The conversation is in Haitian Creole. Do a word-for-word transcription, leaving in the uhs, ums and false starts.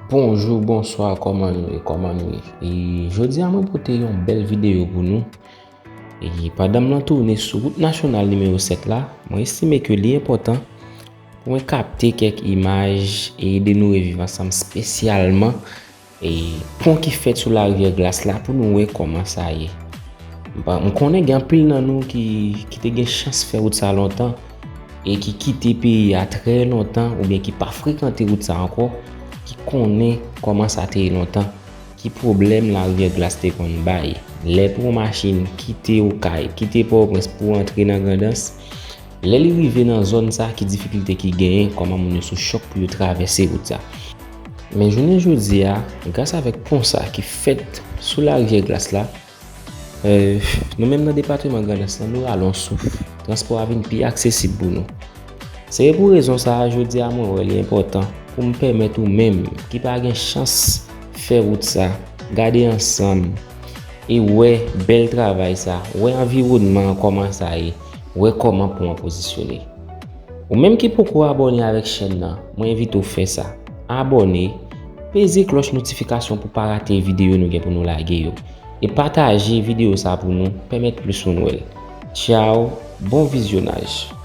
Bonjou, bonswa, kòman nou ye, kòman nou ye? E jodi a mwen pote yon bèl videyo pou nou. E pandan m nan tounen sou wout nasyonal nimewo sèt la, mwen estime ke li enpòtan pou mwen kapte kèk imaj e ede nou reviv ansanm, espesyalman e pon ki fèt sou larivyè Glas la pou nou wè kòman sa ye. M pa- m konnen gen anpil nan nou ki, ki te gen chans fè wout sa lontan e ki kite peyi a trè lontan oubyen ki pa frekante wout sa ankò, ki konnen kòman sa te ye lontan, ki pwoblèm larivyè Glas te konn bay. Lè pou yon machin kite Okay, kite Pòtoprens pou antre nan Grandans, lè li rive nan zòn sa, ki difikilte ki genyen, kòman moun yo sou chòk pou yo travèse wout sa. Men jounen jodi a, gras avèk pon sa ki fèt sou larivyè Glas la, euh, nou menm nan depatman Grandans lan, nou rale yon souf. Transpò a vin pi aksesib pou nou. Se pou rezon sa a, jodi a mwen wè li enpòtan pou m pèmèt ou menm ki pa gen chans fè wout sa, gade ansanm e wè bèl travay sa, wè anviwònman an kòman sa ye, wè kòman pon an pozisyone. Ou menm ki poko abòne avèk chèn nan, mwen envite w fè sa. Abòne, peze klòch notifikasyon pou pa rate videyo nou gen pou nou lage yo. E pataje videyo sa pou nou pèmèt plis moun wè l. Tchaw, bon vizyonaj.